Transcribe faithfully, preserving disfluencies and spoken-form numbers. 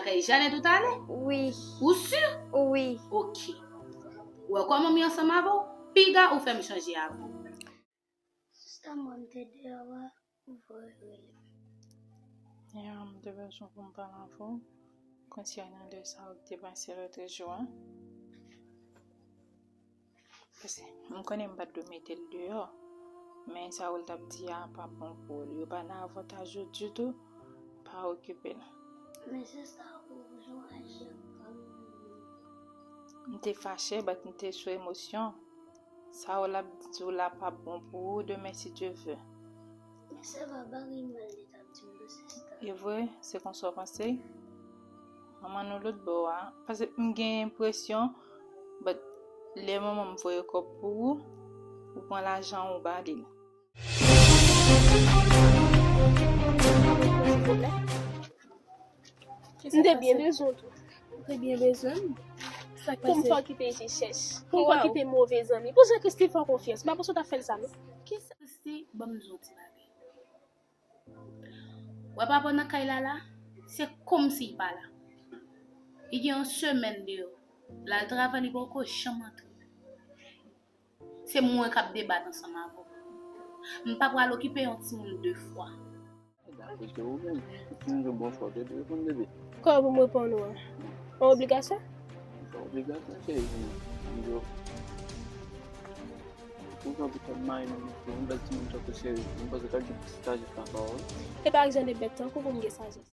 Kay Janet ou t ale? Wi. Ou si? Wi. Ok. Ou wè kòman m ye ansanm avè w? Piga ou fè m chanje avè w. Sista, mwen m te deyò a, ou voye rele m. Ya, m te bezwen pou m pale avè w konsènan de sa ou te pase lòt jou a. Paske m konnen m pa t dwe mete l deyò, men sa ou l t ap di a pa bon pou ou. Yo pa nan avantaj ou ditou, pa okipe l. Men se sa ou bezwen aji ak kòm. M te fache, but m te sou emosyon. Sa ou l ap di w la pa bon pou ou demen si Dye vle. Men se pa bagay mal li t ap di m non, sista. E vre, se konsa w panse? Manman nou lòt bò a. Paske m gen enpresyon, but lè manman m voye kòb pou ou, ou pran lajan ou ba li l. M te byen bezwen w tou. Ou te byen bezwen m? Sa k pase? Pou m fè w kite je chèch. Pou m fè w kite move zanmi. Pou Jean Christy fè w konfyans. M pa panse w t ap fè l sa non. Kisa? Christy, ban m di w yon ti bagay. Wè papa nan kay la la, se kòmsi l pa la. Li gen yon semèn deyò. L al travay, li poko janm antre. Se mwen k ap debat ansanm avè w. M pa pral okipe yon timoun de fwa. Kote ou menm? Ou fin di w bonswa, w te dwe reponn bebe. Kòman pou m reponn ou an? Yon obligasyon? Se pa obligasyon, cheri, pou mwen. M di w. Konsa pou tèt mari m, pou yon bèl timoun tankou cheri, m panse w t ap gen plis sajès nan pawòl. E pa ak jan de bèt tankou pou m gen sajès.